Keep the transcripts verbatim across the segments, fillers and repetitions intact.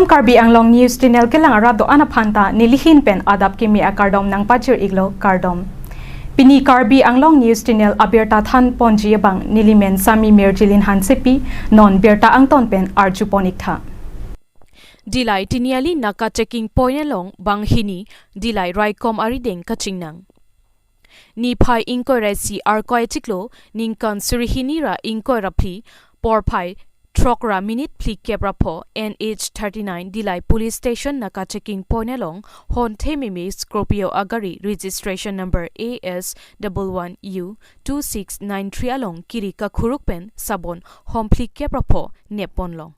Karbi Anglong News Channel kelang arat do-an aphan ta nelihin pen adap kimi akardom nangpachir-iklo, kardom. Pini Karbi Anglong News Channel abirta thanponji abang nelimen Sami Mirjilin Hansepi, non birta angton pen arjupon-iktha. Dillai Tiniali naka checking point along banghini Dillai raikom arideng kachingnang. Niphai ingkoi ra isi Arkoi achiklo ningkan suri hini ra ingkoi ra phli porphai throk ra minute phlikep ra pho N H thirty-nine Dillai Police Station naka checking point along honthe meme Scorpio agari registration number A S double one U two six nine three along kiri kakhuruk pen sabon hom phlikep ra pho nepponlong.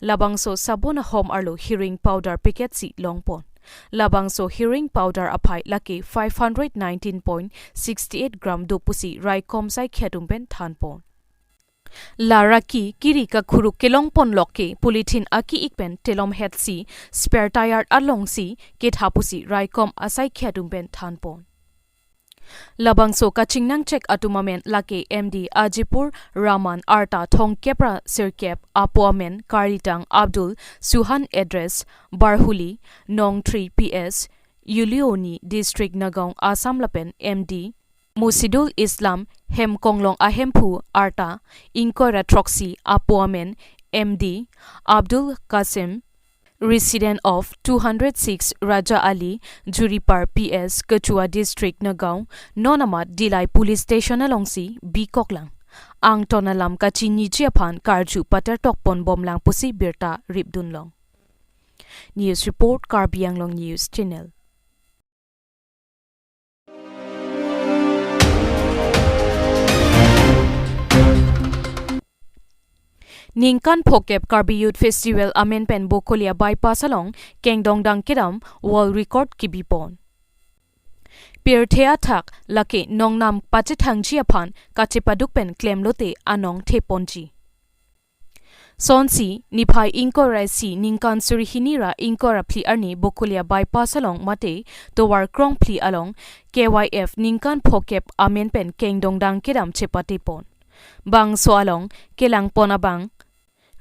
Labangso sabon ahom arlo heroin powder packet si longpon. Labangso heroin powder aphai lake five hundred nineteen point six eight gram do pusi raikom saikhi atum pen thanpon. La raki kiri kakhuruk kelongpon lok ke polythene aki-ik pen telomhet si spare tire alongsi ketha pusi raikom asaikhi atum pen thanpon. Labangso kachingnangchek atum amen lake M D Ajipur Rahman arta thomkep ra sirkep, apo amen Karlitang Abdul, Suhan, address Barhuli, Nong three P S, Ulioni District, Nagaon, Assam lapen M D Musidul Islam Hemkonglong ahemphu arta ingkoi ra throksi, apo amen M D Abdul Kasim, resident of two hundred six Raja Ali, Juripar P S, Kachua District, Nagaon, non amat Dillai Police Station alongsi bikoklang. Angton alam kachiniji aphan karju patertokponbomlang pusi birta ripdunlong. News report, Karbi Anglong News Channel. Ningkan phokep Karbi Youth Festival amen pen Bokolia Bypass along kengdongdang kedam world record kibipon. Pirthe athak lake nongnam pachethangji aphan kachepaduk pen klemlote anong theponji. Sonsi, niphai ingkoi ra isi ningkan suri hini ra ingkoi ra phli arni Bokolia Bypass along mate tovar krongphli along K Y F ningkan phokep amen pen kengdongdang kedam chepatepon. Bangso along kelangpon abang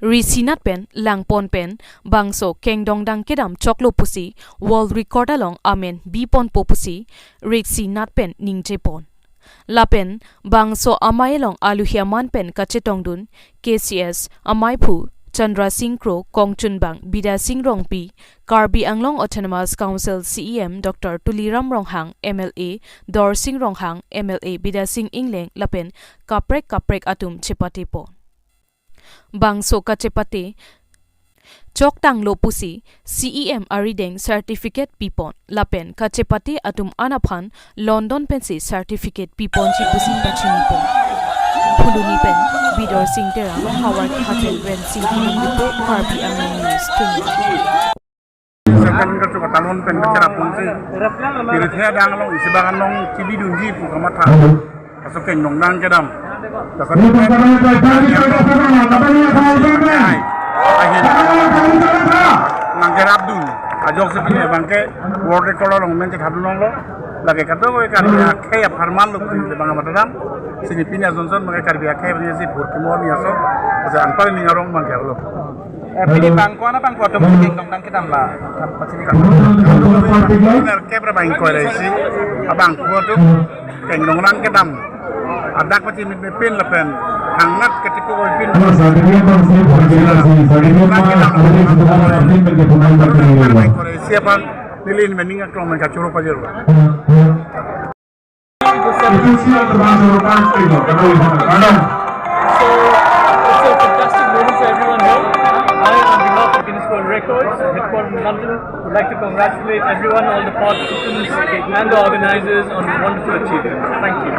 risinat pen langpon pen bangso kengdongdang kedam choklo pusi world record along amen biponpo pusi risinat pen ningjepon. Lapen bangso amei along aluhi aman pen kachetongdun K C S ameiphu Chandra Sing Kro, kongchunbang Bidya Sing Rongpi, Karbi Anglong Autonomous Council C E M Doctor Tuliram Ronghang, M L A Dorsing Ronghang, M L A Bidya Sing Engleng lapen kaprek kaprek atum chepatepon. Bangso kachepate choktanglo pusi C E M arideng certificate pipon lapen kachepate atum an aphan London pensi certificate piponji pusi pachinipon. Phuloni pen Bidor Sing Terang, Howard Hatem, Rensing Kilim report, Karbi Anglong News, Tumor. Seven kachok atalon pen kacherap ponsi pirthe adang along isi bang anong chibidunji pu kamatha. Kaso kengdongdang kedam. Kaso ahin nangkerapdun. Ajoksi pini abangke world record along men chethapdunlonglo. Lake kadokave Karbi akhei apharman lo pini bang amat kedam. Sini pini ason son abangke Karbi akhei abangke si purkimo ni aso. Kaso anpar ning arong abangke lo. Eh, pini bang ko-an abang ko atum kengdongdang kedam la. Pini kep ra bang ingkoi ra isi abang ko atum kengdongdang kedam. Adak pachini mepin lapen hangnat ketiku ko pin. Halo, certificate bang si, certificate bang si, certificate bang si, certificate bang si, certificate bang si. Bang ingkoi ra isi aphan neli mening aklong men kachoro pajero. Official Madam. So, it's a fantastic moment for everyone here. I, on behalf of Guinness World Records, headquartered in London, would like to congratulate everyone, all the participants and the organizers on this wonderful achievement. Thank you.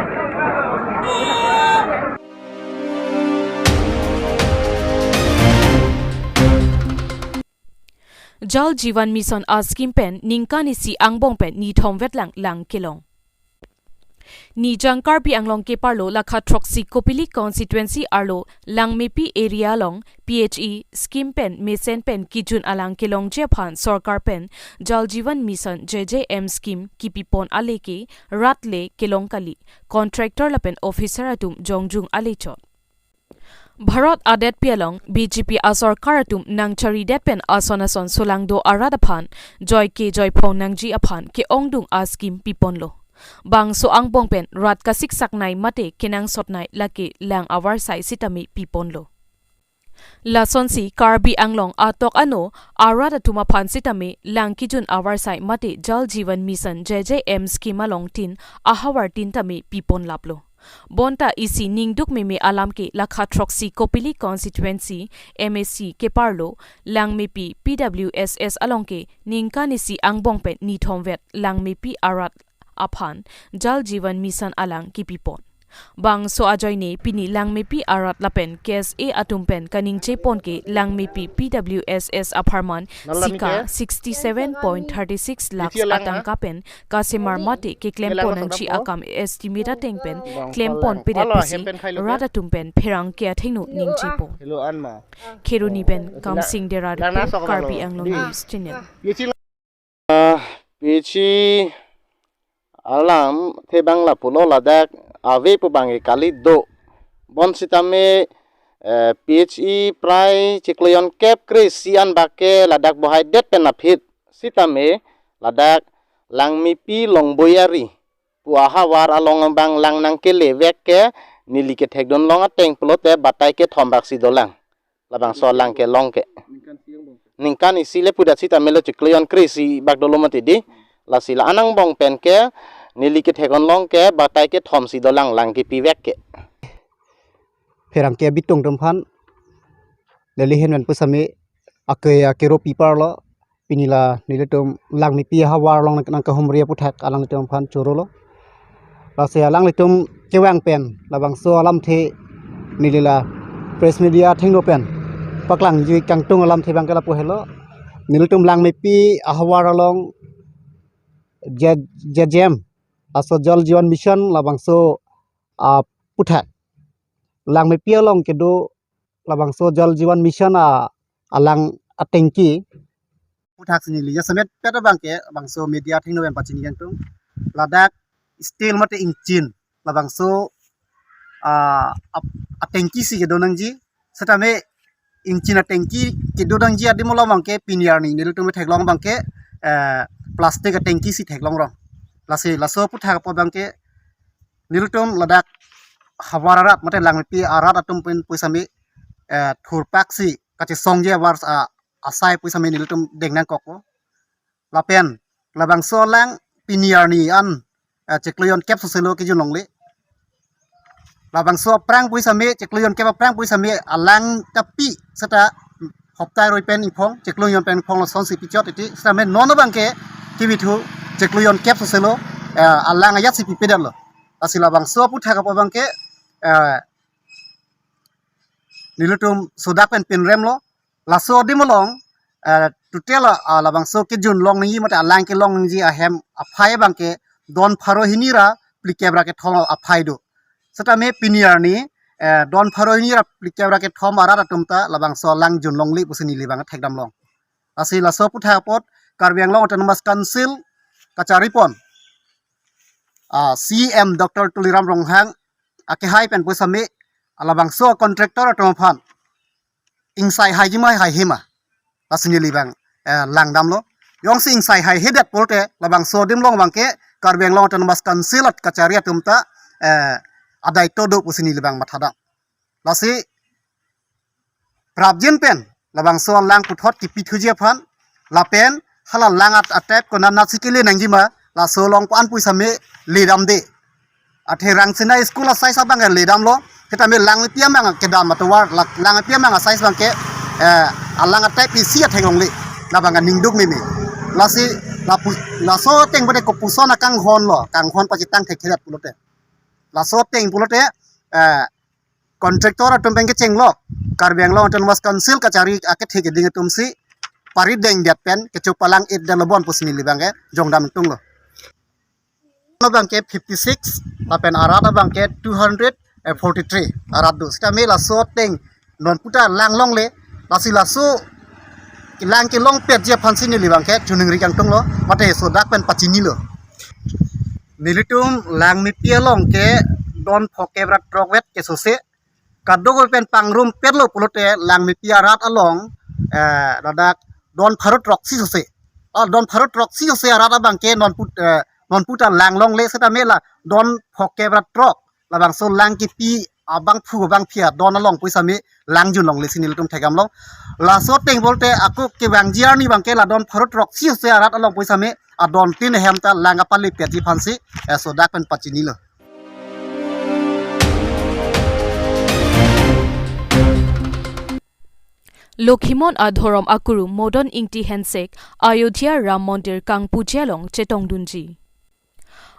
Jal Jeevan Mission a-scheme pen ningkan isi angbong pen nithom vetlang lang kelong. Nijang Karbi Anglong keparlo lakha throksi Kopili constituency arlo Langmepi area along P H E scheme pen mesen pen kejun alang kelongji aphan sorkar pen Jal Jeevan Mission J J M scheme kipipon ale ke rat le kelong kali, contractor lapen officer atum jongjung ale chot. Bharat adetpi along B J P asorkar atum nangcharidet pen ason ason solangdo arat aphan joike joiphong nangji aphan ke-ongdung a-scheme piponlo. Bangso angbong pen rat kasiksaknei mate kenangsotnei lake lang avarsai sitame piponlo. Lasonsi Karbi Anglong atok ano arat atum aphan sitame lang kejun avarsai mate Jal Jeevan Mission J J M scheme along tin ahavar tin tame piponlaplo. Bonta isi ningduk meme alam ke lakha throksi Kopili constituency M A C keparlo Langmepi P W S S along ke ningkan isi angbong pen nithom vet Langmepi arat aphan Jal Jeevan Mission alang kepipon. Bangso ajoine pini Langmepi arat lapen K S A atum pen kaningje pon ke Langmepi P W S S apharman sika sixty seven point thirty six lakhs atangka pen kasemar mate keklem pon nangji akam estimate ateng pen klem pon pedet pusi rat atum pen pherangke athengno ningje pon. Kheroni pen Kamsing Dera report, Karbi Anglong News Channel. Ah, P H E alamthe abang lapulo, ladak ave pu abang ke kali do. Bonsitame, eh, P H E prai chiklo jon kep kre-isi an bak ke ladak bohaidet pen aphi sitame ladak Langmepi Longboyari pu ahavar along abang lang nangkelevek ke neli kethekdun long ateng pulote batai kethom baksi dolang. Labangso lang kelong ke. Ningkan isi le pudet sitame lo chiklo jon kre-isi bak dolo mati di. Lasi la-an angbong pen ke neli kethekdun long ke batai kethom si dolang lang kepivek ke. Pherangke abitung atum aphan neli ahin pen pusitame ake akero piparlo. Pini la nelitum Langmepi ahavar along nang, nangkahumri aputhak alanglitum aphan chorolo. Lasi alanglitum kevang pen labangso alamthe neli la press media athengno pen paklangji kangtung alamthe abang ke lapu helo. Nelitum Langmepi ahavar along J-, J J M, laso Jal Jeevan Mission labangso aputhak Langmepi along kedo labangso Jal Jeevan Mission a, alang atengki. Aputhak si neli jasemet pet abang ke bangso media athengno pen pachini kangtung. Ladak steel mate ingchin labangso, ah, ap-, atengki si kedo nangji. Sitame ingchin atengki kedo nangji adim along abang ke pini arni nelitum theklong abang ke, eh, plastic atengki si theklong rong. Lasi laso aputhak apot abang ke nelitum ladak havar arat mate Langmepi arat atum pen pusitame, eh, thurpak si kachesongji ahavar, ah, asai pusitame nelitum deng nangkokpo. Lapen labangso alang pini arni an, eh, chiklo jon kep soselo kejun longle. Labangso aphrang pusitame, chiklo jon kep aphrang pusitame alang kapi seta hopta roi pen ingphong, chiklo jon pen ingphong lasonsi pichot titi. Sitame non abang ke kevithu chiklo jon kep soselo, eh, alang ajat si pipedetlo. Lasi labangso aputhak apot abang ke, eh, nelitum sodak pen pinremlo. Laso adim along, eh, total, ah, labangso kejun long nangji mate alang kelong nangji ahem aphai abang ke don pharo hini ra phlikep ra kethom aphai do. Sitame pini arni, eh, don pharo hini ra phlikep ra kethom arat atum ta labangso alang jun longle pusi neli abang thekdam long. Lasi laso aputhak apot Karbi Anglong Autonomous Council kachari pon, ah, C E M Doctor Tuliram Ronghang akehai pen pusitame labangso contractor atum aphan ingsai haiji ma haihema, lasi neli abang, eh, langdamlo. Jongsi ingsai haihedet pulote labangso adim along abang ke Karbi Anglong Autonomous Council at kachari atum ta, eh, adaito do pusi neli abang mathadam. Lasi prapjin pen labangso alang puthot kipithuji aphan lapen hala lang at atep konat nat si kele nangji ma, laso along pu-an pusitame ledamde. Athe Rangsina school a-size abang ke ledamlo. Sitame Langmepi amang kedam atovar la-, Langmepi amang a-size abang ke, eh, alang atep isi athek longle. Labang ningduk meme. Lasi lapu-, laso ateng pada kopuson akanghon lo, kanghon pachitang thekthedet pulote. Laso ateng pulote, eh, contractor atum pen kechenglok Karbi Anglong Autonomous Council kachari akethe keding atum si pari dengdet pen kecho palang-etdetlo bon pusi neli abang ke jongdam tunglo. Abang ke fifty six, lapen arat abang ke two hundred forty three arat do. Sitame laso ateng non puta lang longle, lasi laso lang kelongpetji aphan si neli abang ke choningri kangtunglo, mate sodak pen pachinilo. Nelitum Langmepi along ke don phokep ra throkvet kesose, Kadokave pen pangrumpetlo pulote Langmepi arat along, eh, ladak don pharo throksi sose. Oh, don pharo throksi sose arat abangke non put, eh, non puta lang longle setame la don phokep ra throk. Labangso lang kipi abangphu abangphi adon along pu setame lang jun longle si nelitum thekdamlo. Laso ateng pulote ako kevangji arni abangke la don pharo throksi sose arat along pu setame adon tin ahem ta lang kapale petji aphansi, eh, laso adak pen pachinilo. Lokhimon adhorom akuru Modon Ingti Hensek Ayodhya Ram Mondir kangpuji along chetongdunji.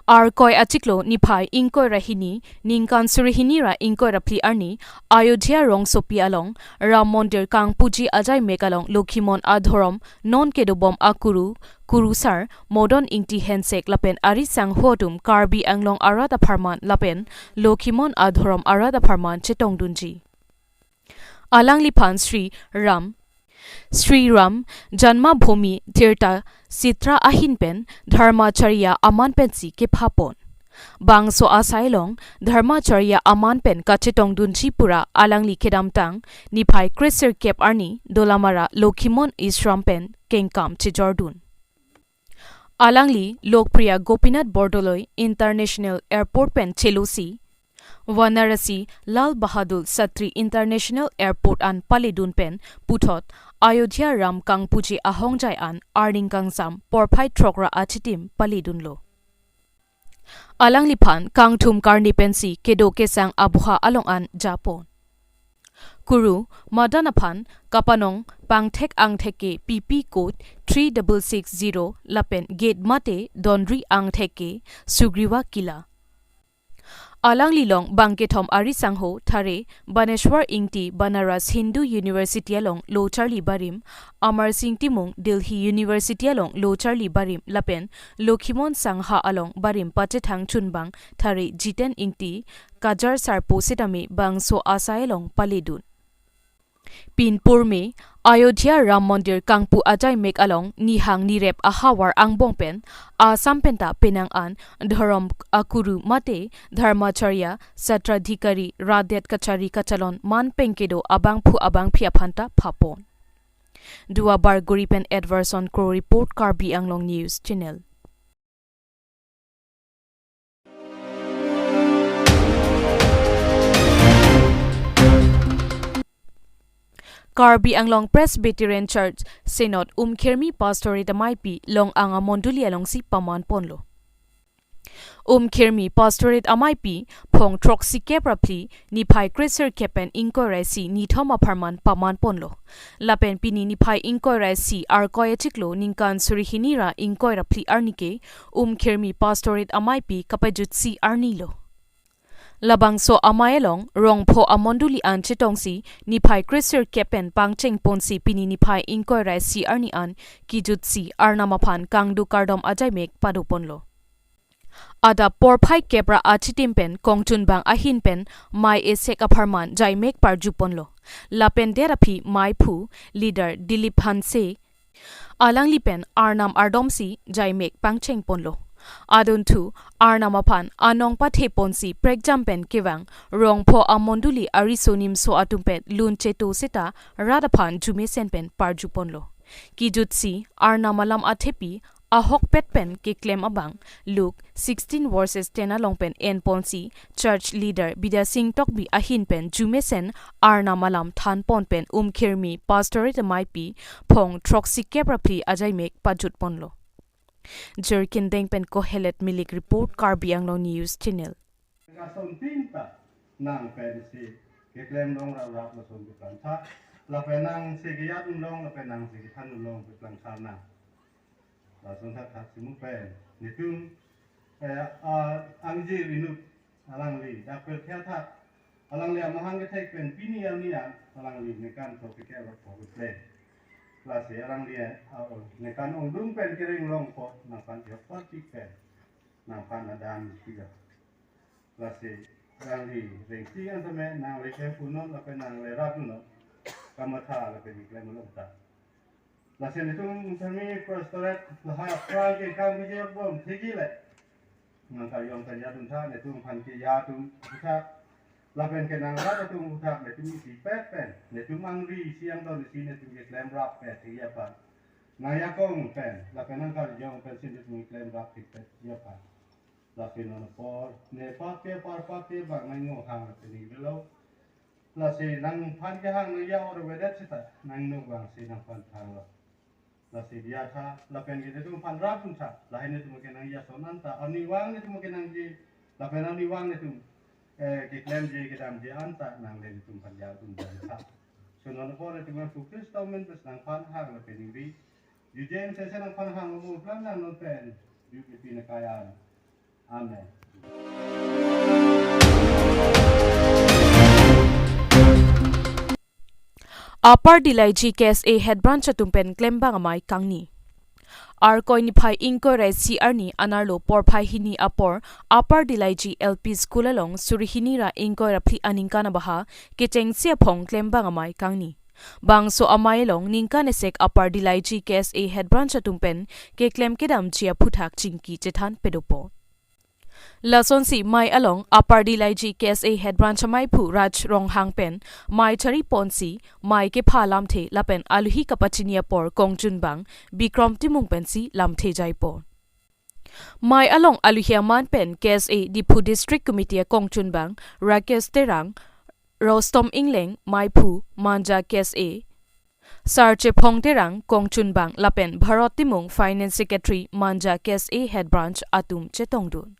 Arkoi achiklo niphai ingkoi ra hini, ningkan suri hini ra ingkoi ra phli arni, Ayodhya rongsopi along Ram Mondir kangpuji ajaimek along Lokhimon adhorom non kedobom akuru, kurusar Modon Ingti Hensek lapen ari sangho atum Karbi Anglong arat apharman lapen Lokhimon adhorom arat apharman chetongdunji. Alangliphan Sri Ram, Sri Ram Janmabhoomi Tirtha Kshetra ahin pen Dharmacharya aman pensi kephapon. Bangso asai along Dharmacharya aman pen kachetongdunji pura alangli kedamtang niphai kresirkep arni Dolamara Lokhimon Ishram pen kengkam chejordun. Alangli Lokpriya Gopinath Bordoloi International Airport pen chelosi Varanasi Lal Bahadur Shastri International Airport an paledun pen puthot Ayodhya Ram kangpuji ahongjai an arning kangsam porphai throk ra achitim paledunlo. Alangliphan kangthum karni pensi kedo kesang aboha along an japon. Kuru Madan aphan kapanong pangthek angthek ke P P code three double six zero lapen gate mate donri angthek ke Sugriva Kila. Alangli along bangkethom ari sangho thare Baneshwar Ingti Banaras Hindu University along lo charli barim, Amar Sing Timung Delhi University along lo charli barim lapen Lokhimon Sangha along barim pachethang chunbang thare Jiten Ingti Kajar Sarpo setame bangso asai along paledun. Pinpur me Ayodhya Ram Mondir kangpu ajaimek along nihang nirep ahavar angbong pen Assam penta penang an dhorom akuru mate Dharmacharya, Satradhikari, rat det kachari kachelon man pen kedo abangphu abangphi aphanta phapon. Duar Bagori pen Edwardson Kro report, Karbi Anglong News Channel. Karbi Anglong Presbyterian Church Synod Umkhirmi Pastorate ameipi Long-ang amondoli alongsi paman ponlo. Umkhirmi Pastorate ameipi phong throksikep ra phli niphai kresirkep pen ingkoi ra isi nithom apharman paman ponlo. Lapen pini niphai ingkoi ra isi Arkoi achiklo ningkan suri hini ra ingkoi ra phli arni ke Umkhirmi Pastorate ameipi kapajutsi arni lo. Labangso amei along rongpho amondoli an chetongsi niphai kresirkep pen pangcheng ponsi pini niphai ingkoi ra isi arni an kijutsi Arnam aphan kangduk kardom ajaimek pado ponlo. Adap porphai kep ra achitim pen kongchunbang ahin pen mei esek apharman jaimek parju ponlo. Lapen det aphi meiphu leader Dilip Hanse alangli pen Arnam ardomsi jaimek pangcheng ponlo. Adunthu Arnam aphan anong pathe ponsi prekjam pen kevang rongpho amondoli ariso nimso atum pen lun cheto seta rat aphan jumesen pen parju ponlo. Kijutsi Arnam alam athepi ahokpet pen keklem abang Luke sixteen verses ten along pen en ponsi church leader Bidya Sing Tokbi ahin pen jumesen Arnam alam than pon pen Umkhirmi Pastorate ameipi phong throksikep ra phli ajaimek pajut ponlo. Jirikindeng pen Kohelet Milik report, Karbi Anglong News Channel. Kason tinta nang pensi keklem long rap rap lason keplangtha. Lapen nangsi kejut un long, lapen nangsi kethan un long keplangtha nang. Lason thakthak si mu pen netum, eh, ah, angji rinuk alangli dak per thia thak. Alangli amahang kethek pen pini arni an alangli ningkan throksikep ra phokep le. Lasi alangli, ah, ningkan ongdung pen kereng long apot nangphan kehok parpik pen nangphan adan pilo. Lasi alangli rengsi an tame nang rengsi punon lapen nang lerap punon. Kamatha lapen keklem long ta. Lasi netum Umkhirmi Pastorate lahai aphrang ke kam bijir bom thigi le. Nang kayong kaya dun tha, netum aphan keya atum tha. Lapen ke nang rat atum aphuthak netum isi pet pen, netum angri isi angdon isi netum keklem rap pet thekji aphan nang jakong pen, lapen nang karjong pensi netum keklem rap thek pet thekji aphan. Lasi non apor, ne pape apar pape abang nang ngo hang lapen ni belo. Lasi nangphan kehang nang ya or vedet seta, nang nuk vangsi nangphan thanglo. Lasi biya tha, lapen ke netum aphan rap dun tha, lahai netum ke nangji ason anta, arnivang netum ke nangji, lapen arnivang netum, eh, keklemji, kedamji anta, nangle netum aphan ya dun dun tha. So non apor netum aphan Khrista amen pen nangphan hang lapen ingri, jujen sese nangphan hang mo plan nang non pen, ju ke pina kaya. Amen. Upper Dilaiji K S A Head Branch atum pen klembang amei kangni. Arkoi niphai ingkoi ra isi arni anerlo porphai hini apor Upper Dilaiji L P School along suri hini ra ingkoi ra phli aningkan abaha kechengsi aphong klembang amei kangni. Bangso amei along ningkan esek Upper Dilaiji K S A Head Branch atum pen keklem kedamji aphuthak chingki chethan pedopo. Lasonsi mei along Upper Dilaiji K S A Head Branch ameiphu Raj Ronghang pen mei chari ponsi mei kepha lamthe lapen aluhi kapachini apor kongchunbang Bikrom Timung pensi lamthe jaipo. Mei along aluhi aman pen K S A Diphu District Committee akongchunbang Rakesh Terang, Rostom Ingleng, meiphu Manja K S A, Sarchephong Terang, kongchunbang lapen Bharat Timung, Finance Secretary, Manja K S A Head Branch atum chetongdun.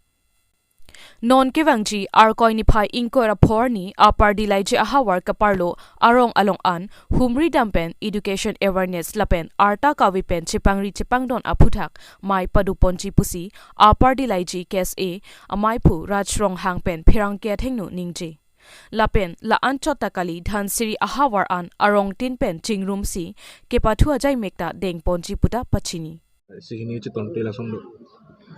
Non kevangji Arkoi niphai ingkoi ra phli arni Upper Dilaiji ahavar kaparlo arong along an humri dam pen education awareness lapen arta kave pen chepangri chepangdon aphuthak mei padoponji pusi Upper Dilaiji K S A ameiphu Raj Ronghang pen pherangke athengno ningje. Lapen la-an chot ta kali Dhansiri ahavar an arong tin pen chingrumsi kepathu ajai mekta dengponji puta pachini. Isi hini chetongte lason do.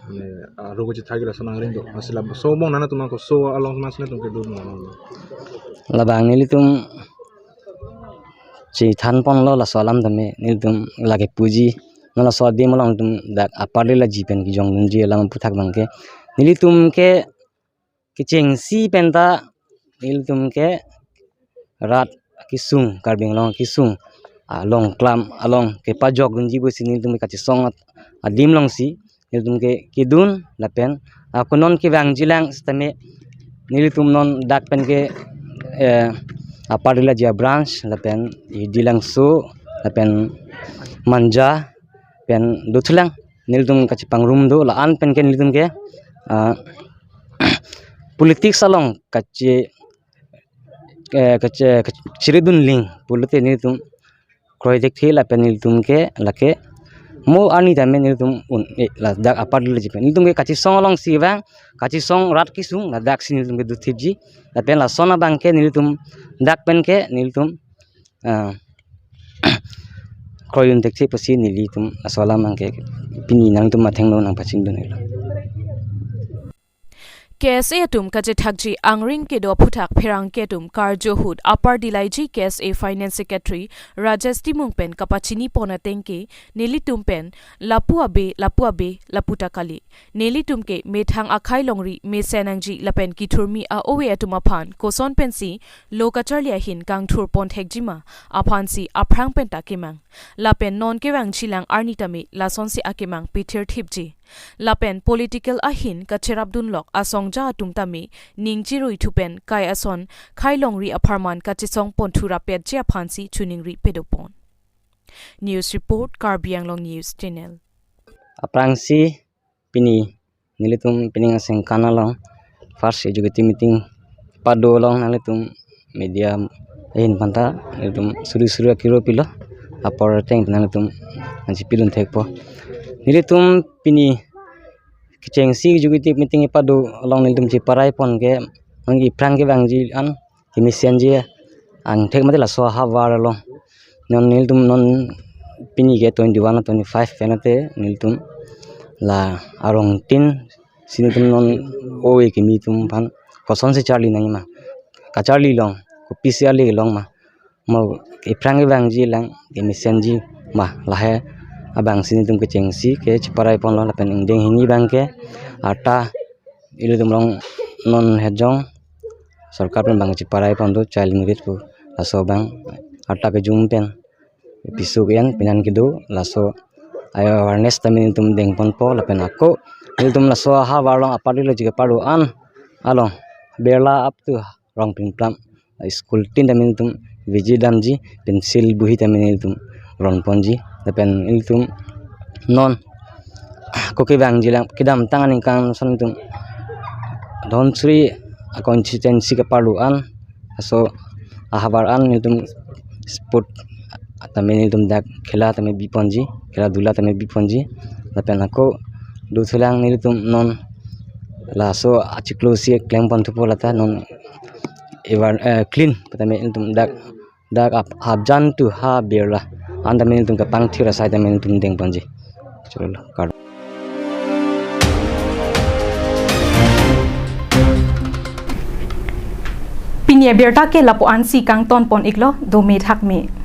Mane, aro ko chethagi lason angring do. Masih lab so mong nana tumang ko so along mas na tum kedo mong. Labang nelitum chethan ponlo laso alam tame nelitum lake puji. Na laso adim along tum dak Upper Dilaiji pen kejongdunji alam aphuthak abangke nelitum ke kechengsi penta nelitum ke rat kesung, Karbi Anglong kesung along klam along kepajokdunji pusi nelitum kachesong at-, adim alongsi nelitum ke kedun lapen ako non kevangjilang sitame nelitum non dak pen ke, eh, Upper Dilaiji abranch lapen Hidilangso lapen Manja pen dothulang nelitum kachepangrum do la-an pen ke nelitum ke, ah, politics along kache, eh, kache, kachiridun ling pulote nelitum kroidek the lapen nelitum ke lake mo arni tame nelitum un, eh, ladak Upper Dilaiji pen nelitum ke kachesong alongsi vang kachesong rat kesung ladaksi nelitum ke dothipji lapen lason abangke nelitum dak pen ke nelitum, ah, kroidun thekthe pusi nelitum laso alam abangke pini nangtum athengno nangpachingdun helo. K S A atum kachethakji angring kedo aphuthak pherangke atum karju ahut Upper Dilaiji K S A Finance Secretary Rajesh Timung pen kapachini pon ateng ke nelitum pen lapu abe, lapu abe, lapu ta kali. Nelitum ke methang akhei longri mesen nangji lapen kethurmi a-ove atum aphan koson pensi lo kacharli ahin kangthur pon thekji ma aphansi aphrang penta kemang. Lapen non kevangjilang arni tame lasonsi akemang pithir thipji. Lapen political ahin kacherapdunlok asongja atum tame ning chirui thu pen kai ason khei longri apharman kachesong pon thu rapetji aphansi choningri pedopon. News report, Karbi Anglong News Channel. Aphrangsi pini nelitum pining asengkan along first executive meeting pado along nanglitum media ahin aphanta nelitum suri suri akiro pilo apor ateng nanglitum nangchipilun thekpo. Nelitum pini kechengsi executive meeting pado along nelitum cheparai pon ke nang iphrang kevangji an kemesenji angthek mate laso ahavar along. Non nelitum non pini ke twenty-one twenty-five pen ate nelitum la arong tin si nelitum non ove kimi atum aphan kosonsi charli nangji ma, kacharli long, kopisi ale long ma, mo iphrang kevangji lang kemesenji ma, lahai abangsi nelitum kechengsi ke cheparai ponlo lapen ingdeng hini abangke arta ilitum rong non hejong sorkar pen bang chiparai pon do child marriage pu, laso bang arta kejum pen piso ke-en pinan kedo, laso ayo awareness tame nelitum dengponpo lapen ako nelitum laso ahavar along apar lo jike paru an along Birla up to Rongpinplam school tin tame nelitum visit damji, pencil bohi tame nelitum ronponji lapen nelitum non ako kevangji lang kedamtang aningkan ason nelitum Dhansiri constituency keparu an, laso ahavar an nelitum sport tame nelitum dak khela tame biponji, khela dula tame biponji lapen ako dothulang nelitum non laso achiklo si klempon thupo lata non evar eh, clean tame nelitum dak dak ap hapjan tu ha Birla an tame nelitum kepangthir asai tame nelitum dengponji. Cholo kar. Pini abirta ke lapu-an si kangtonpon iklo, dome thakme.